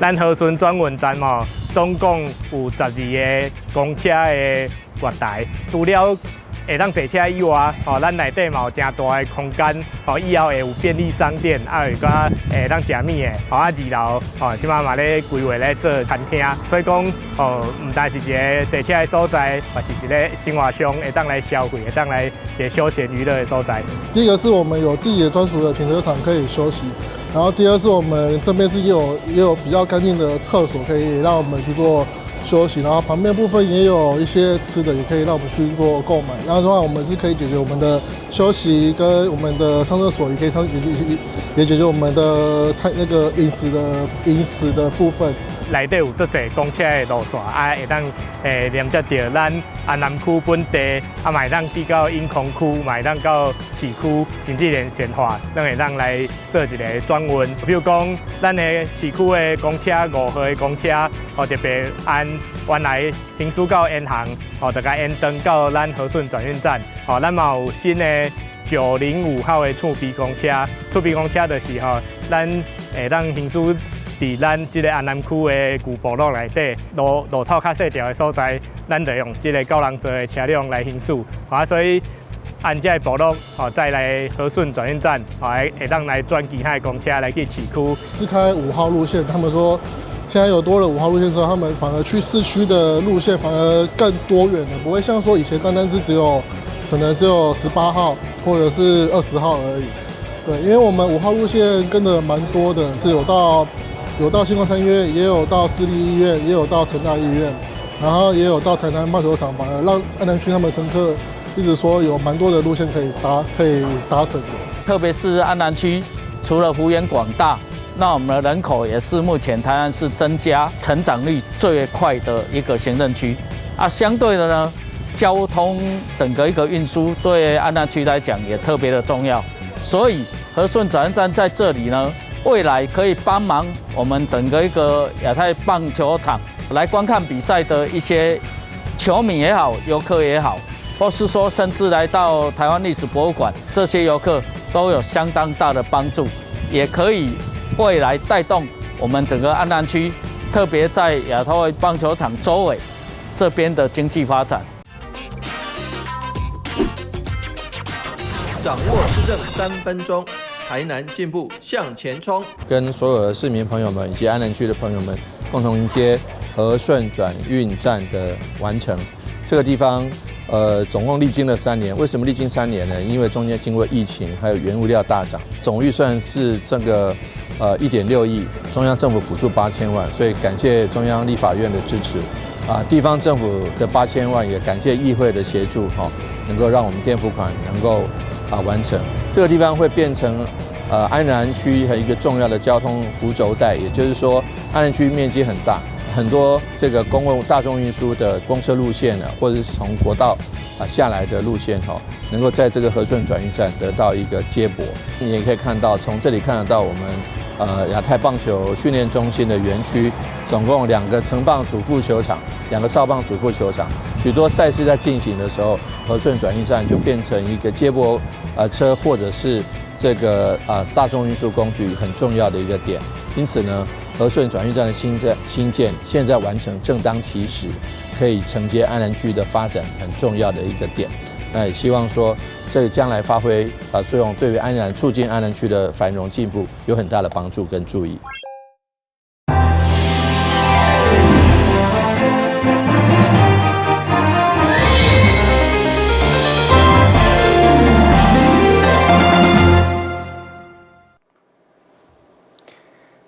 咱和順轉運站吼，總共有十二个公車的月台，除了會當坐車以外，吼，咱內底嘛有誠大的空間，吼，以後會有便利商店，啊，有寡會當食物的，吼，啊，二樓，吼，這擺嘛咧規劃咧做餐廳，所以講，吼，毋單是一个坐車的所在，嘛是一个生活上會當來消費，會當來一个休閒娛樂的所在。第一個是我們有自己的專屬的停車場可以休息，然後第二是我們這邊是也有比較乾淨的廁所，可以讓我們去做休息，然後旁邊部分也有一些吃的，也可以讓我們去做購買。然後的話，我們是可以解決我們的休息跟我們的上廁所，也可以上也解決我們的餐那個飲食的部分。內底有足濟公車的路線，啊，會當連接著咱安南區本地，啊，嘛會當去到永康區，嘛會當到市區，甚至連善化，攏會當來做一个轉運。比如講，咱的市區的公車5號的公車，哦，特別按原來行駛到延航，哦，就共延長到咱和順轉運站。哦，咱嘛有新的905號的厝邊公車，厝邊公車就是吼，咱會當行駛佇咱這个安南區的舊部落內底，路路草較細條的所在，咱就用這个九人座的車輛來行駛。啊，所以按這个部落，吼，再來和順轉運站，吼，會當來轉其他的公車來去市區。自開5號路線，他們說現在有多了五號路線之後，他們反而去市區的路線反而更多元了，不會像說以前單單是只有可能只有18號或者是20號而已。對，因為我們五號路線跟的蠻多的，是有到新光三越，也有到市立醫院，也有到成大醫院，然後也有到台南棒球場，反而讓安南區他們乘客一直說有蠻多的路線可以搭，可以搭乘的。特別是安南區，除了幅員廣大，那我們的人口也是目前台灣市增加成長率最快的一個行政區。啊，相對的呢，交通整個一個運輸對安南區來講也特別的重要，所以和順轉運站在這裡呢，未來可以幫忙我們整個一個亞太棒球場來觀看比賽的一些球迷也好，遊客也好，或是說甚至來到台灣歷史博物館，這些遊客都有相當大的幫助，也可以未來帶動我們整個安南區，特別在亞太棒球場周圍這邊的經濟發展。掌握市政3分鐘。台南進步向前衝，跟所有的市民朋友們以及安南區的朋友們共同迎接和順轉運站的完成。這個地方，總共歷經了三年。為什麼歷經三年呢？因為中間經過疫情，還有原物料大漲，總預算是這個1.6億，中央政府補助8000萬，所以感謝中央立法院的支持。啊，地方政府的八千萬也感謝議會的協助，哈，能夠讓我們墊付款能夠完成。這個地方會變成安南區和一個重要的交通輔軸帶，也就是說，安南區面積很大，很多這個公共大眾運輸的公車路線呢，或者是從國道下來的路線，哈，能夠在這個和順轉運站得到一個接駁。你也可以看到，從這裡看得到我們亞太棒球訓練中心的園區，總共兩個成棒主副球場，兩個少棒主副球場，許多賽事在進行的時候，和順轉運站就變成一個接駁車或者是這個大眾運輸工具很重要的一個點。因此呢，和順轉運站的新建現在完成，正當其時，可以承接安南區的發展很重要的一個點。那也希望說，這個將來發揮作用，對於安南促進安南區的繁榮進步有很大的幫助跟助益。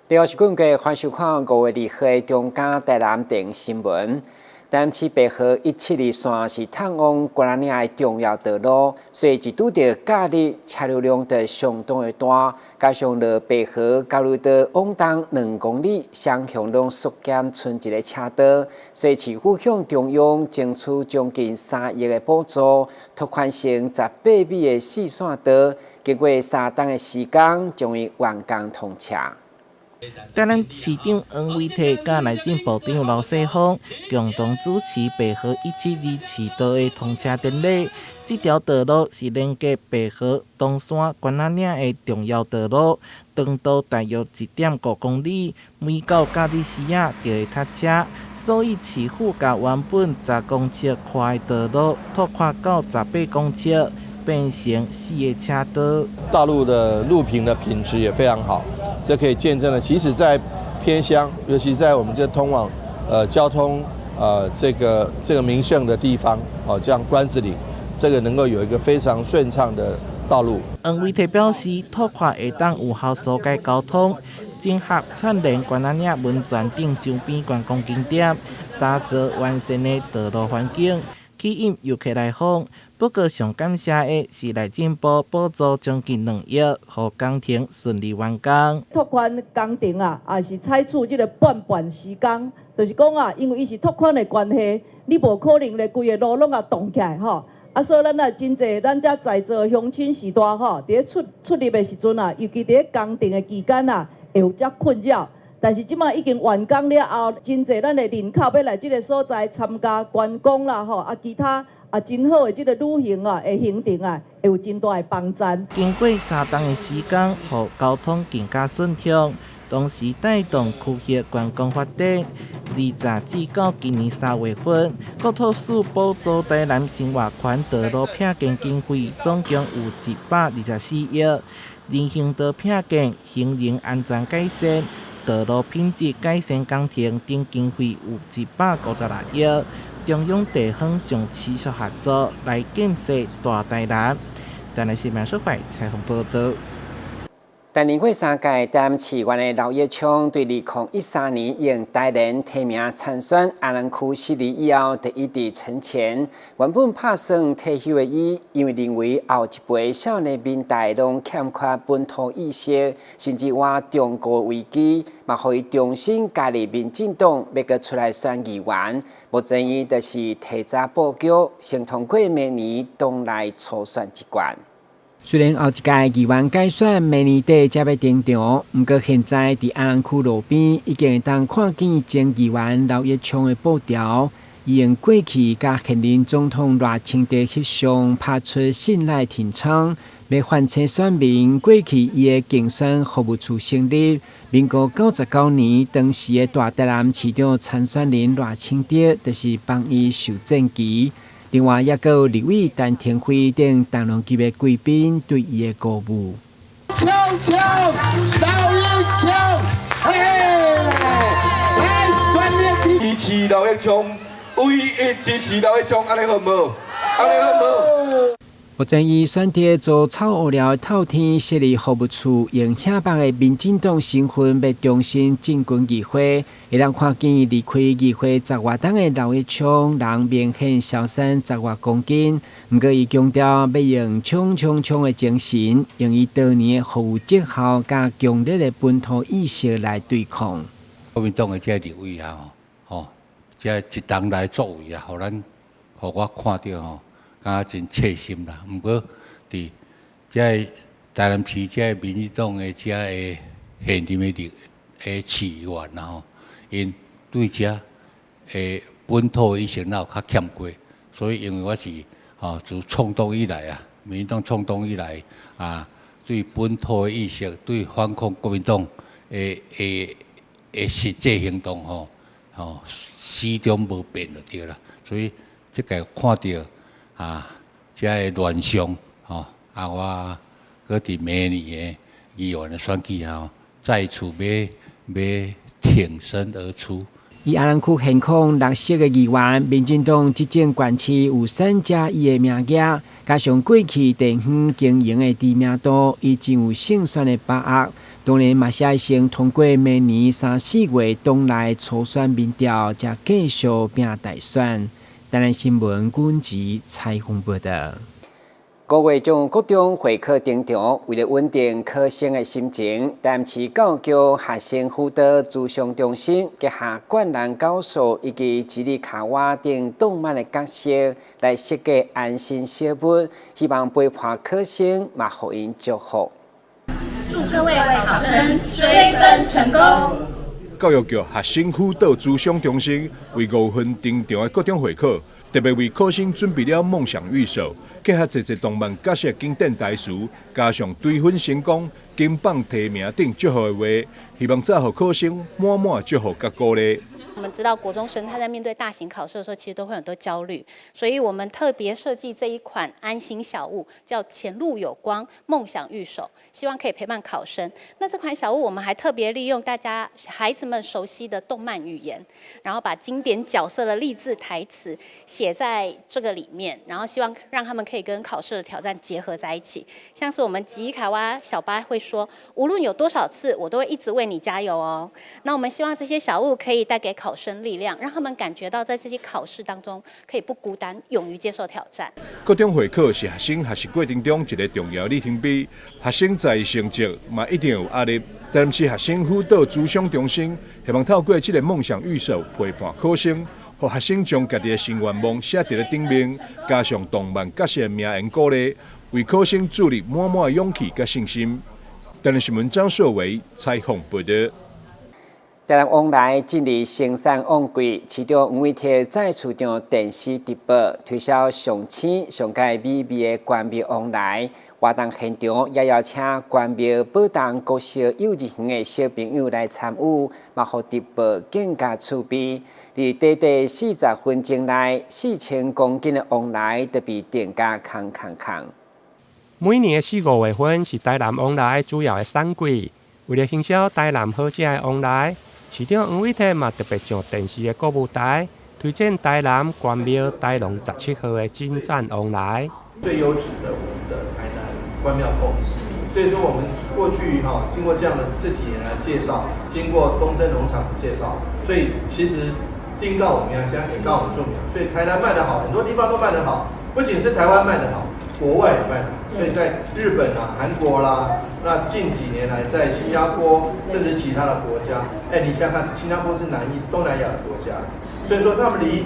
你好，是根據歡迎收看5月2號的中嘉台南電新聞。台南市白河172線是通往關仔嶺的重要道路，所以一拄著假日車流量就相當的大，加上落白河交流道往東2公里，雙向攏縮減賰一个車道，所以市府向中央爭取將近3億的補助，拓寬成18米的四線道，經過3冬的時間，終於完工通車。台南市長黃偉哲佮內政部長劉世鋒共同主持白河172市道的通車典禮。這條道路是連接白河、東山、關仔嶺的重要道路，長度大約1.5公里，每到假日時仔就會塞車，所以市府共原本10公尺寬的道路拓寬到18公尺，變成四个車道。大陸的路平的品質也非常好。這可以見證了，即使在偏鄉，尤其在我們這通往交通這個名勝的地方，哦，像關子嶺，這個能夠有一個非常順暢的道路。黃偉哲表示，拓寬會當有效疏解交通，整合串聯關仔嶺溫泉等周邊觀光景點，打造完善的道路環境，吸引遊客來訪。不過，上感謝的是內政部補助將近2億，予工程順利完工。拓寬工程啊，也是採取這个半半時工，就是講啊，因為伊是拓寬的關係，你無可能咧規个路攏共擋起來吼。啊，所以咱啊真濟，咱遮在座鄉親序大吼，佇咧出出入的時陣啊，尤其佇咧工程的期間啊，會有遮困擾。但是這馬已經完工了後，真濟咱的人口欲來這个所在參加觀光啦吼，啊其他。啊，真好的這个旅行啊，的行程啊，會有真大的幫助。經過三冬的時間，予交通更加順暢，同時帶動區域觀光發展。20至到今年3月份，國土署補助台南生活圈道路闢建經費總共有124億，人行道闢建、行人安全改善、道路品質改善工程等經費有156億。中央地方將持續合作來建設大台南。台南新聞小快採訪報道。第二過三屆台南市議員的劉奕聰，對2013年用台聯提名參選安南區失利以後，就一直沉潛。原本拍算退休的伊，因為認為後一輩少年民代攏欠缺本土意識，甚至倚中國危機，嘛予伊重新加入民進黨，欲閣出來選議員。目前伊就是提早布局，先通過明年黨內初選一關。雖然後一屆議員改選明年底才欲登場，毋過現在佇安南區路邊已經會當看見前議員劉奕聰的布條。伊用過去佮現任總統賴清德翕相拍出信賴天窗，欲喚醒選民過去伊的競選服務處成立。民國99年，當時的大台南市長參選人賴清德就是幫伊授戰旗。另外，猶閣有立委陳亭妃等重量級的貴賓對伊的鼓舞。鏘鏘，劉奕聰，嘿，來全力支持劉奕聰，唯一支持劉奕聰，按呢好無？按呢好無？目前伊選擇做草烏寮的透天設立服務處，用顯白的民進黨身份欲重新進軍議會，會當看見離開議會十外冬的劉奕聰，人明顯消瘦十外公斤。毋過伊強調欲用衝衝衝的精神，用伊當年的服務績效佮強烈的本土意識來對抗。國民黨的這個立委啊，吼，這一冬來作為啊，予咱，予我看著吼，感覺真切心啦。毋過，佇這个台南市這个民進黨的這个現任的立的市議員啦吼，𪜶對這个本土意識若有較欠缺，所以因為我是吼自創黨以來啊，民進黨創黨以來啊，對本土的意識，對反抗國民黨的實際行動吼，吼始終無變就對啦。所以這屆看著啊，這个亂象吼，啊，我閣佇明年的議員的選舉吼，再次欲欲挺身而出。以安南區現況六席的議員，民進黨執政縣市有3+1的名額，加上過去地方經營的知名度，伊真有勝算的把握。當然嘛是愛先通過明年三四月黨內初選民調，才繼續拼大選。台南新聞軍籍採訪報道。五月將國中會考登場，為了穩定考生的心情，台南市教育局學生輔導諮商中心結合灌籃高手以及吉利卡瓦等動漫的角色來設計安心小物，希望陪伴考生，嘛予𪜶祝福。祝各位考生追分成功。教育局學生輔導諮商中心為5月份登場的各種會考，特別為考生準備了夢想御守，結合濟濟動漫角色經典台詞，加上追分成功、金榜題名等祝福的話，希望載予考生滿滿祝福佮鼓勵。我們知道國中生他在面對大型考試的時候，其實都會很多焦慮，所以我們特別設計這一款安心小物，叫前路有光，夢想御守，希望可以陪伴考生。那這款小物，我們還特別利用大家孩子們熟悉的動漫語言，然後把經典角色的勵志台詞寫在這個裡面，然後希望讓他們可以跟考試的挑戰結合在一起。像是我們吉卡哇小巴會說，無論有多少次，我都會一直為你加油哦。那我們希望這些小物可以帶給考生力量，讓他們感覺到在這些考試當中可以不孤單，勇於接受挑戰。各種會考是學生學習過程中一個重要里程碑，學生在意成績嘛一定有壓力。但是學生輔導諮商中心希望透過這個夢想御守陪伴考生，予學生將家己的新願望寫佇咧頂面，加上動漫角色名言鼓勵，為考生注入滿滿勇氣佮信心。台南新聞張碩維採訪報道。台南旺來進入生產旺季，市長黃偉哲再次上電視直播推銷上鮮、上蓋美味的關廟旺來。活動現場也邀請關廟寶東國小幼稚園的小朋友來參與，嘛予直播更加趣味。佇短短40分鐘內，4000公斤的旺來就被定價空空空。每年的四五月份是台南旺來主要的產季，為了行銷台南好食的旺來，市長黃偉哲嘛特別上電視的購物台，推薦台南關廟台農17號的金讚旺來。最優質的我們的台南關廟鳳梨，所以說我們過去哈經過這樣的這幾年來介紹，經過東森農場的介紹，所以其實訂到我們現在到我們說明，所以台南賣得好，很多地方都賣得好，不僅是台灣賣得好，國外也賣得好，所以在日本啊、韓國啦，那近幾年來在新加坡甚至其他的國家，哎，你想想看，新加坡是南東南亞的國家，所以說他們離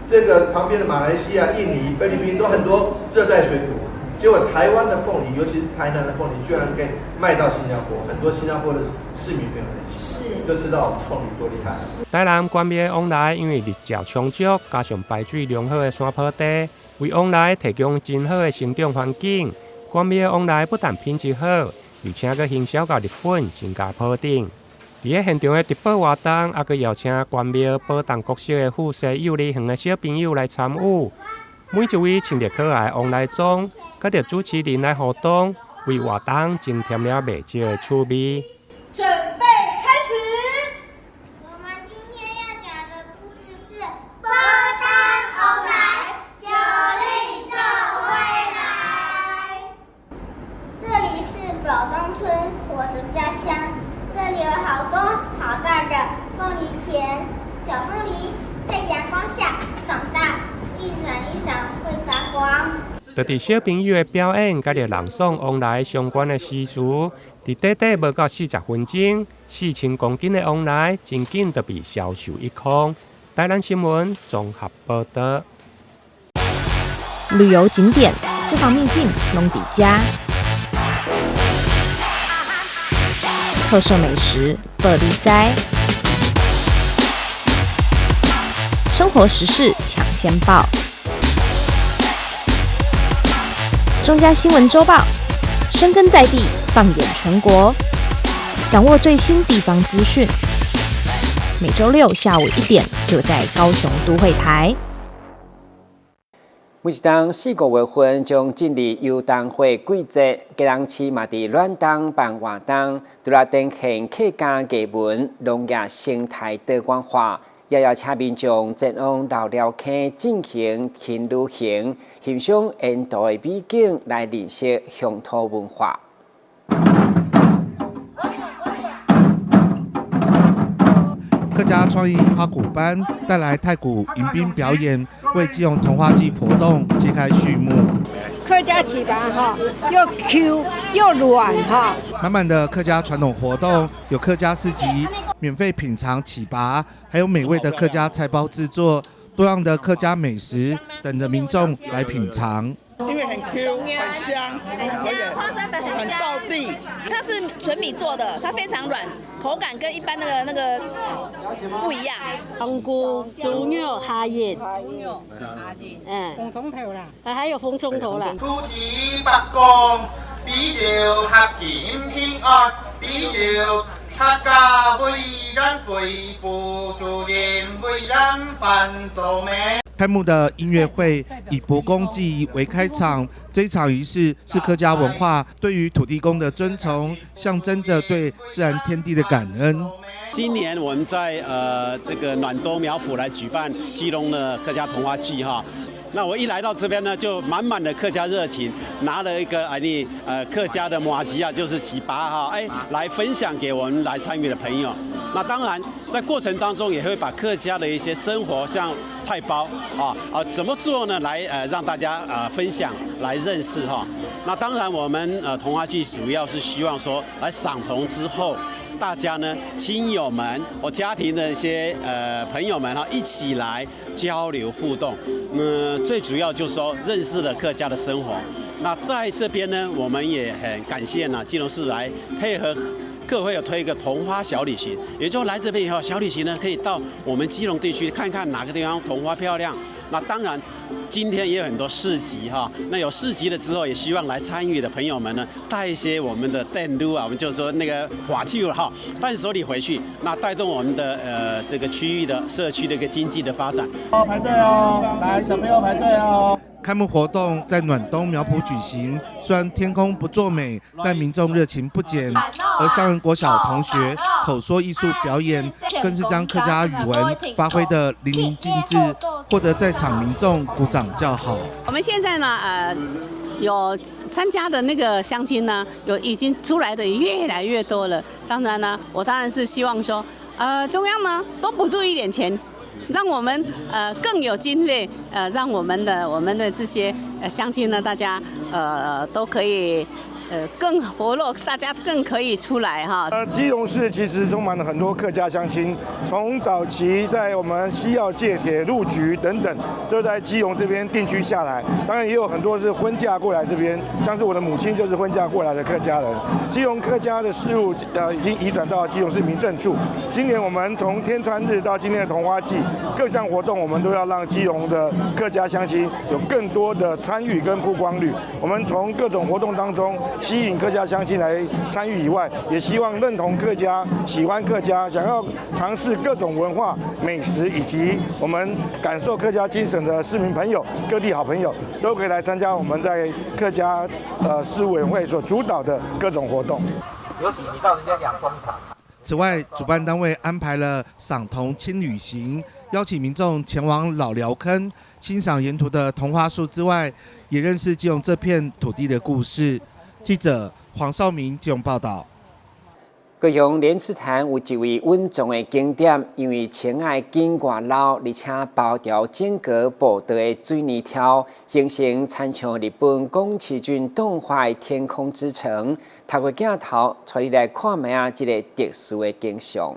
這個旁邊的馬來西亞、印尼、菲律賓都很多熱帶水果，結果台灣的鳳梨，尤其是台南的鳳梨，居然可以賣到新加坡，很多新加坡的市民朋友是就知道鳳梨多厲害。台南關廟旺來，因為日照充足，加上排水良好的山坡地，為旺來提供真好的生長環境。關廟旺來不但品質好，而且閣行銷到日本、新加坡等。佇咧現場的直播活動，猶閣邀請關廟寶東國小的附設幼兒園的小朋友來參與。每一位穿著可愛旺來裝，佮著主持人來互動，為活動增添了袂少的趣味。準備開始。我們今天要講的故事是《寶東旺來，九令做伙來》。這裡是寶東村，我的家鄉。這裡有好多好大的鳳梨田，小鳳梨在陽光下長大，一閃一閃會發光。就佇小朋友的表演，佮著朗誦旺來相關的詩詞，佇短短無夠40分鐘，4000公斤的旺來，真緊就被銷售一空。台南新聞綜合報道。旅遊景點、私房秘境，攏佇遮。特色美食，報你知。生活時事搶先報。中嘉新聞週報，深耕在地，放眼全國，掌握最新地方資訊。每週六下午1點，就在高雄都會台。每一冬四五月份將進入油桐花季節，基隆市嘛佇暖冬辦活動，除了展現客家藝文、農業生態多元化，也邀請民眾前往老寮坑進行輕旅行，欣賞沿途的美景，來認識鄉土文化。客家創意花鼓班帶來太鼓迎賓表演，為基隆桐花季活動揭開序幕。客家糍粑哈，又 Q 又軟哈。滿滿的客家傳統活動，有客家市集，免費品嘗糍粑，還有美味的客家菜包製作，多樣的客家美食等着民眾來品嘗。因為很 Q，很香，而且很道地。它是純米做的，它非常軟，口感跟一般那個不一樣。香菇、豬肉、蝦仁，嗯，紅蔥頭啦，還有紅蔥頭啦。土地伯公，比較合金平安，比較客家為咱恢復主人，為咱翻做美。開幕的音樂會以伯公祭為開場，這場儀式是客家文化對於土地公的尊崇，象徵着對自然天地的感恩。今年我們在這個暖東苗圃來舉辦基隆的客家桐花季哈。那我一來到這邊呢，就滿滿的客家熱情，拿了一個啊你客家的麻糬啊，就是糍粑哈，哎來分享給我們來參與的朋友。那當然在過程當中也會把客家的一些生活，像菜包啊怎麼做呢？來讓大家分享來認識哈。那當然我們桐花季主要是希望說來賞桐之後，大家呢，親友們，我家庭的一些朋友們哈，一起來交流互動。嗯，最主要就是說認識了客家的生活。那在這邊呢，我們也很感謝呢，基隆市來配合各會有推一個桐花小旅行，也就是來這邊以後，小旅行呢可以到我們基隆地區看看哪個地方桐花漂亮。那當然，今天也有很多市集哈。那有市集了之後，也希望來參與的朋友們呢，帶一些我們的電爐啊，我們就說那個瓦器了哈，伴手禮回去，那帶動我們的這個區域的社區的一個經濟的發展。哦，排隊哦，來小朋友排隊哦。開幕活動在暖東苗圃舉行，雖然天空不作美，但民眾熱情不減。而上元國小同學口說藝術表演，更是將客家語文發揮得淋漓盡致，獲得在場民眾鼓掌叫好。我們現在呢，有參加的那個鄉親呢，有已經出來的越來越多了。當然呢，我當然是希望說，中央呢多補助一點錢。讓我們更有經費，讓我們的這些鄉親呢，大家都可以更活絡，大家更可以出來哈。基隆市其實充滿了很多客家鄉親，從早期在我們西藥界鐵路局等等，都在基隆這邊定居下來。當然也有很多是婚嫁過來這邊，像是我的母親就是婚嫁過來的客家人。基隆客家的事務已經移轉到基隆市民政處。今年我們從天穿日到今天的桐花季，各項活動我們都要讓基隆的客家鄉親有更多的參與跟曝光率。我們從各種活動當中吸引客家鄉親來參與以外，也希望認同客家、喜歡客家、想要嘗試各種文化、美食以及我們感受客家精神的市民朋友、各地好朋友，都可以來參加我們在客家事務委員會所主導的各種活動。尤其你到人家養蜂場。此外，主辦單位安排了賞桐輕旅行，邀請民眾前往老寮坑欣賞沿途的桐花樹之外，也認識基隆這片土地的故事。記者黃少明基隆報道。高雄蓮池潭有一位穩重的景點，因為青仔的根偌老，而且包著整個步道的水泥條，形成親像日本宮崎駿動畫的天空之城。透過鏡頭帶你來看覓仔這個特殊的景象。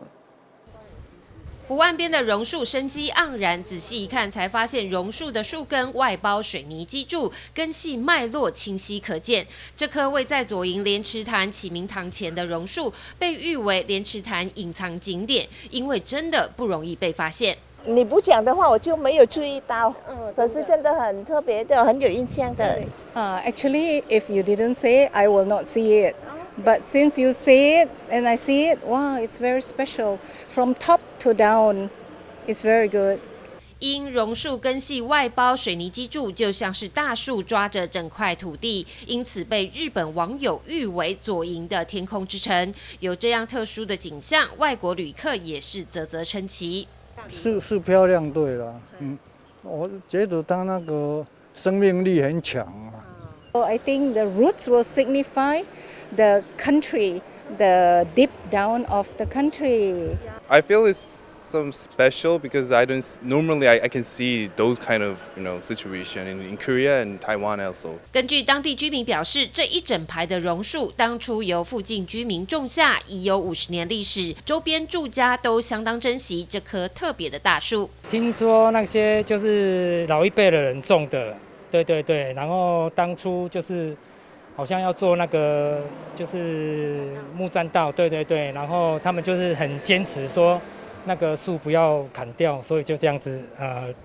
湖岸邊的榕樹生機盎然，仔細一看才發現榕樹的樹根外包水泥基柱，根系脈絡清晰可見。這棵位在左營蓮池潭啟明堂前的榕樹，被譽為蓮池潭隱藏景點，因為真的不容易被發現。你不講的話，我就沒有注意到。嗯，可是真的很特別的，很有印象的。 Actually, if you didn't say, I will not see it. But since you say it and I see it, wow, it's very special. From top to down, it's very good. 因榕樹根系外包水泥基柱，就像是大樹抓着整塊土地，因此被日本網友譽為左營的天空之城。有這樣特殊的景象，外國旅客也是嘖嘖稱奇。是漂亮，對了，嗯，我覺得它那個生命力很強啊。 I think the roots will signify the country, the deep down of the country. I feel it's some special because I don't normally I can see those kind of situation in Korea and Taiwan also. 根據當地居民表示，這一整排的榕樹當初由附近居民種下，已有50年歷史。周邊住家都相當珍惜這棵特別的大樹。聽說那些就是老一輩的人種的。對對對，然後當初就是好像要做那個就是木棧道，對對對，然後他們就是很堅持說那個樹不要砍掉，所以就這樣子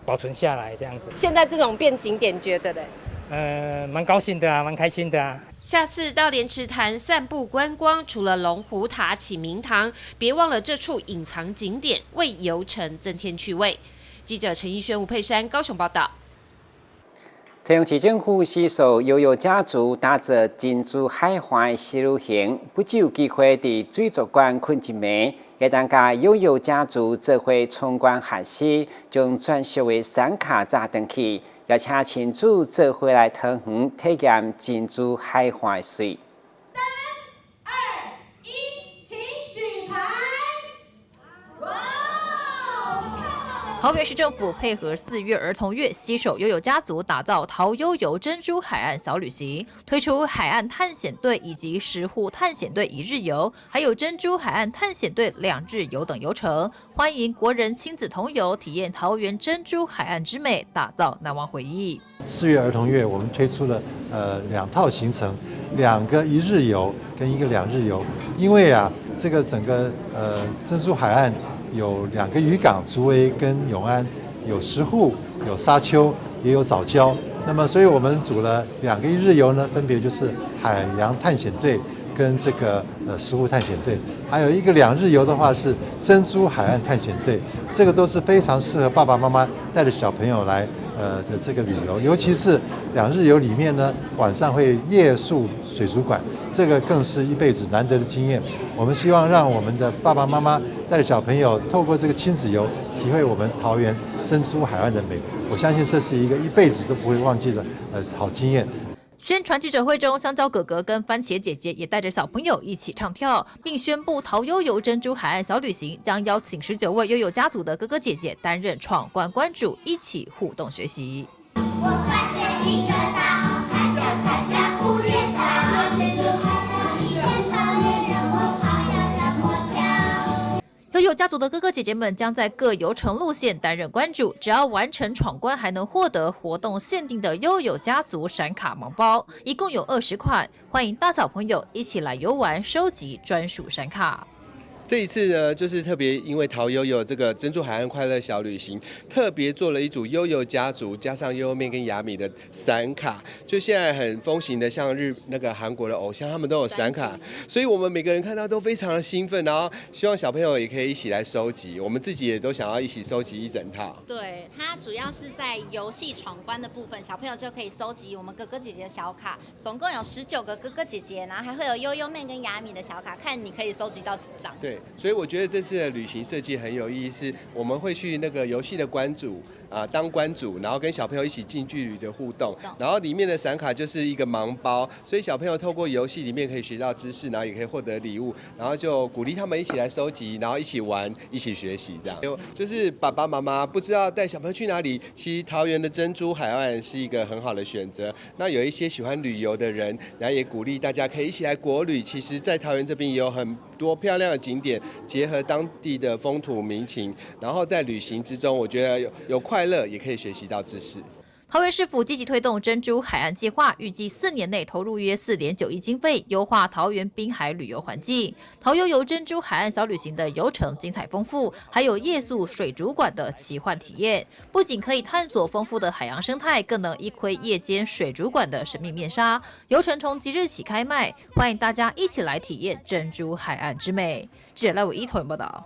保存下來這樣子。現在這種變景點，覺得嘞？蠻高興的啊，蠻開心的啊。下次到蓮池潭散步觀光，除了龍虎塔、啟明堂，別忘了這處隱藏景點，為遊程增添趣味。記者陳奕軒、吳佩珊高雄報道。桃園市政府攜手悠悠家族打造珍珠海岸小旅行，不只有機會佇水族館睏一暝，會當佮悠悠家族做伙參觀學習，將專屬的閃卡紮轉去，邀請親子做伙來桃園體驗珍珠海岸的媠。三二一，請舉牌。桃園市政府配合4月兒童月，攜手悠悠家族打造桃悠悠珍珠海岸小旅行，推出海岸探險隊以及石滬探險隊一日遊，還有珍珠海岸探險隊兩日遊等遊程，歡迎國人親子同遊，體驗桃園珍珠海岸之美，打造難忘回憶。 4月兒童月，我們推出了兩套行程，兩個一日遊跟一個兩日遊，因為啊，這個整個珍珠海岸有兩個漁港，竹圍跟永安，有石滬，有沙丘，也有藻礁。那麼，所以我們組了兩個一日遊呢，分別就是海洋探險隊跟這個石滬探險隊，還有一個兩日遊的話是珍珠海岸探險隊。這個都是非常適合爸爸媽媽帶着小朋友來的這個旅遊，尤其是兩日遊裡面呢，晚上會夜宿水族館，這個更是一輩子難得的經驗。我們希望讓我們的爸爸媽媽帶着小朋友，透過這個親子遊，體會我們桃園珍珠海岸的美。我相信這是一個一輩子都不會忘記的好經驗。宣傳記者會中，香蕉哥哥跟番茄姐姐也帶着小朋友一起唱跳，並宣布桃悠悠珍珠海岸小旅行將邀請19位悠悠家族的哥哥姐姐擔任闖關關主，一起互動學習。我發現一個島，它叫它叫無連島，珍珠海岸一片草原，讓我跑呀讓我跳。悠悠家族的哥哥姐姐們將在各遊程路線擔任關主，只要完成闖關，還能獲得活動限定的悠悠家族閃卡盲包，一共有20款，歡迎大小朋友一起來遊玩，收集專屬閃卡。這一次呢，就是特別因為桃悠悠這個珍珠海岸快樂小旅行，特別做了一組悠悠家族加上悠悠妹跟雅米的閃卡。就現在很風行的，像日那個韓國的偶像，他們都有閃卡，所以我們每個人看到都非常的興奮，然後希望小朋友也可以一起來收集，我們自己也都想要一起收集一整套。對，它主要是在遊戲闖關的部分，小朋友就可以收集我們哥哥姐姐的小卡，總共有19個哥哥姐姐，然後還會有悠悠妹跟雅米的小卡，看你可以收集到幾張。對。所以我覺得這次的旅行設計很有意義，是我們會去那個遊戲的關主啊，當關主，然後跟小朋友一起近距離的互動，然後裡面的閃卡就是一個盲包，所以小朋友透過遊戲裡面可以學到知識，然後也可以獲得禮物，然後就鼓勵他們一起來收集，然後一起玩，一起學習，這樣。就是爸爸媽媽不知道帶小朋友去哪裡，其實桃園的珍珠海岸是一個很好的選擇。那有一些喜歡旅遊的人，然後也鼓勵大家可以一起來國旅。其實，在桃園這邊也有很多漂亮的景點，結合當地的風土民情，然後在旅行之中，我覺得有快樂，也可以學習到知識。桃園市府積極推動珍珠海岸計劃，預計4年內投入約4.9億經費，優化桃園濱海旅遊環境。桃悠悠珍珠海岸小旅行的遊程精彩豐富，還有夜宿水族館的奇幻體驗，不僅可以探索豐富的海洋生態，更能一窺夜間水族館的神秘面紗。遊程從即日起開賣，歡迎大家一起來體驗珍珠海岸之美。記者賴偉一桃園報道。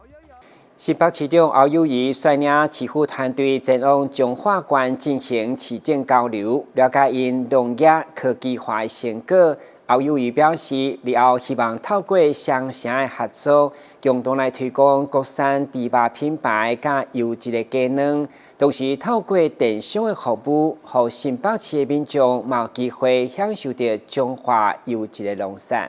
新北市長侯友宜率領市府團隊前往彰化縣進行市政交流，了解𪜶農業科技化的成果。侯友宜表示，日後希望透過雙城的合作，共同來推廣國產豬肉品牌佮優質的雞卵，同時透過電商的服務，予新北市的民眾有機會享受著彰化優質的農產。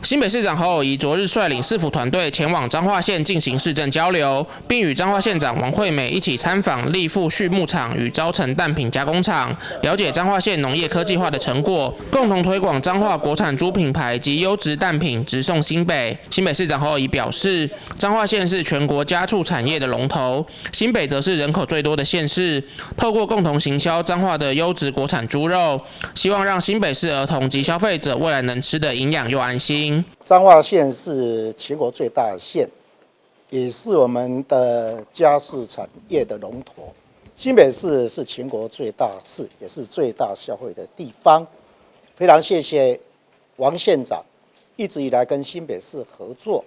新北市长侯友宜昨日率领市府团队前往彰化县进行市政交流，并与彰化县长王惠美一起参访立富畜牧场与昭成蛋品加工厂，了解彰化县农业科技化的成果，共同推广彰化国产猪品牌及优质蛋品直送新北。新北市长侯友宜表示，彰化县是全国家畜产业的龙头，新北则是人口最多的县市，透过共同行销彰化的优质国产猪肉，希望让新北市儿童及消费者未来能吃得营养又安心。彰化县是全国最大的县，也是我们的家畜产业的龙头。新北市是全国最大市，也是最大消费的地方。非常谢谢王县长一直以来跟新北市合作，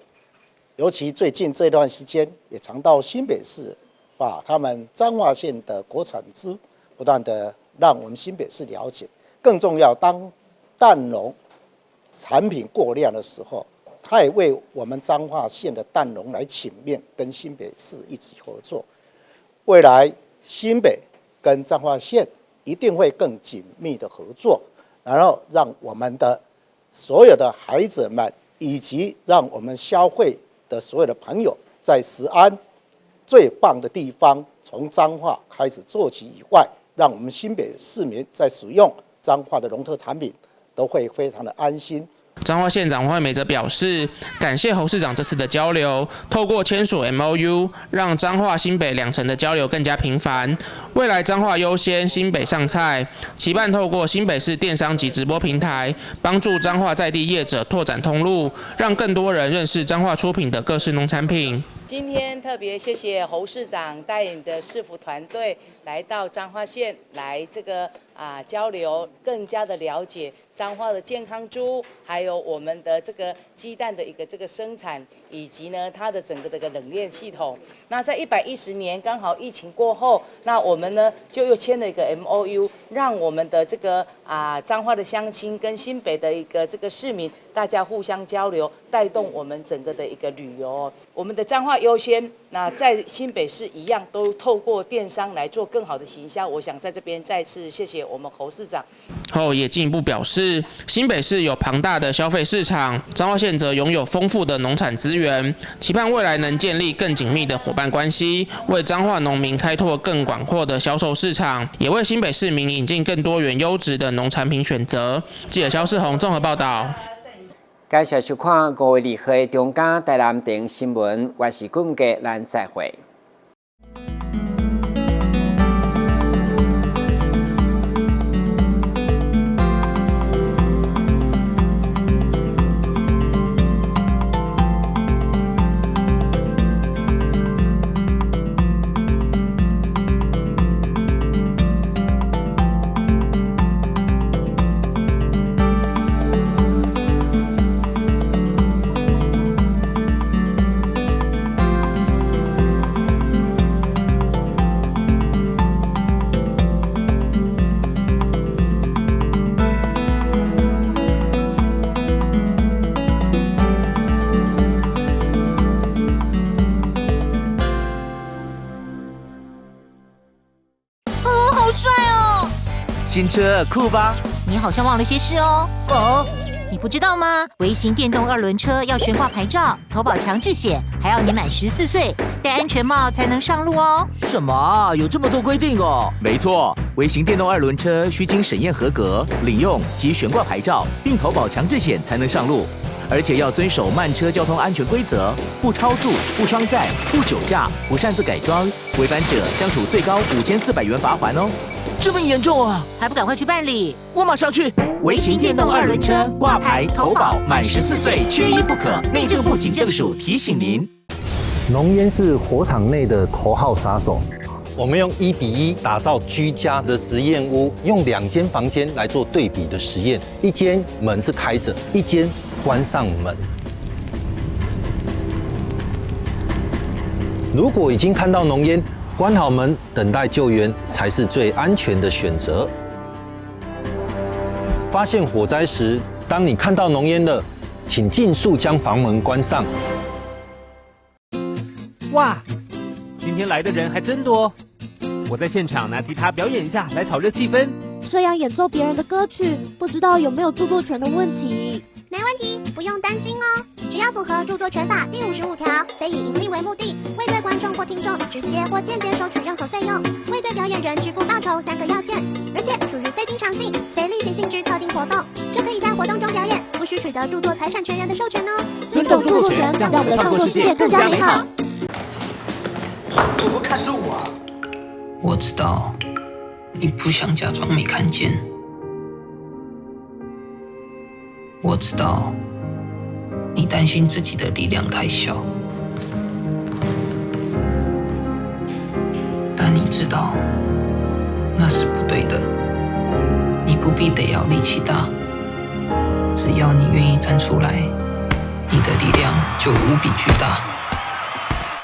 尤其最近这段时间也常到新北市，把他们彰化县的国产猪不断的让我们新北市了解。更重要，当蛋农产品过量的时候，他也为我们彰化县的蛋农来请命，跟新北市一起合作。未来新北跟彰化县一定会更紧密的合作，然后让我们的所有的孩子们，以及让我们消费的所有的朋友，在食安最棒的地方，从彰化开始做起以外，让我们新北市民在使用彰化的农特产品，都会非常的安心。彰化县长王惠美则表示，感谢侯市长这次的交流，透过签署 MOU，让彰化新北两城的交流更加频繁。未来彰化优先，新北上菜，期盼透过新北市电商及直播平台，帮助彰化在地业者拓展通路，让更多人认识彰化出品的各式农产品。今天特别谢谢侯市长带领的市府团队来到彰化县来这个交流，更加的了解彰化的健康猪，还有我们的这个鸡蛋的一个这个生产，以及呢它的整个这个冷链系统。那在110年刚好疫情过后，那我们呢就又签了一个 MOU，让我们的这个彰化的乡亲跟新北的一个这个市民，大家互相交流，带动我们整个的一个旅游。我们的彰化优先，那在新北市一样，都透过电商来做更好的行销。我想在这边再次谢谢我们侯市长。后也进一步表示，新北市有庞大的消费市场，彰化县则拥有丰富的农产资源，期盼未来能建立更紧密的伙伴关系，为彰化农民开拓更广阔的销售市场，也为新北市民引进更多元优质的农产品选择。记者萧世宏综合报道。感谢收看5月2号的中嘉台南电新闻，我是顾杰，咱再会。新车酷吧？你好像忘了些事哦。哦，你不知道吗？微型电动二轮车要悬挂牌照、投保强制险，还要你满14岁，戴安全帽才能上路哦。什么？有这么多规定哦？没错，微型电动二轮车需经审验合格、领用及悬挂牌照，并投保强制险才能上路，而且要遵守慢车交通安全规则，不超速、不双载、不酒驾、不擅自改装，违反者将处最高5400元罚锾哦。这么严重啊！还不赶快去办理？我马上去。微型电动二轮车挂牌投保，满14岁缺一不可。内政部警政署提醒您：浓烟是火场内的头号杀手。我们用1比1打造居家的实验屋，用2间房间来做对比的实验，一间门是开着，一间关上门。如果已经看到浓烟，关好门，等待救援才是最安全的选择。发现火灾时，当你看到浓烟了，请尽速将房门关上。哇，今天来的人还真多！我在现场拿吉他表演一下，来炒热气氛。这样演奏别人的歌曲，不知道有没有著作权的问题。没问题，不用担心哦。只要符合著作权法第55条，非以盈利为目的，未对观众或听众直接或间接收取任何费用，未对表演人支付报酬三个要件，而且属于非经常性、非例行性质特定活动，就可以在活动中表演，不需取得著作财产权人的授权哦。尊重著作权，让我们的创作世界更加美好。我不看路啊！我知道你不想假装没看见，我知道你担心自己的力量太小，但你知道那是不对的。你不必得要力气大，只要你愿意站出来，你的力量就无比巨大。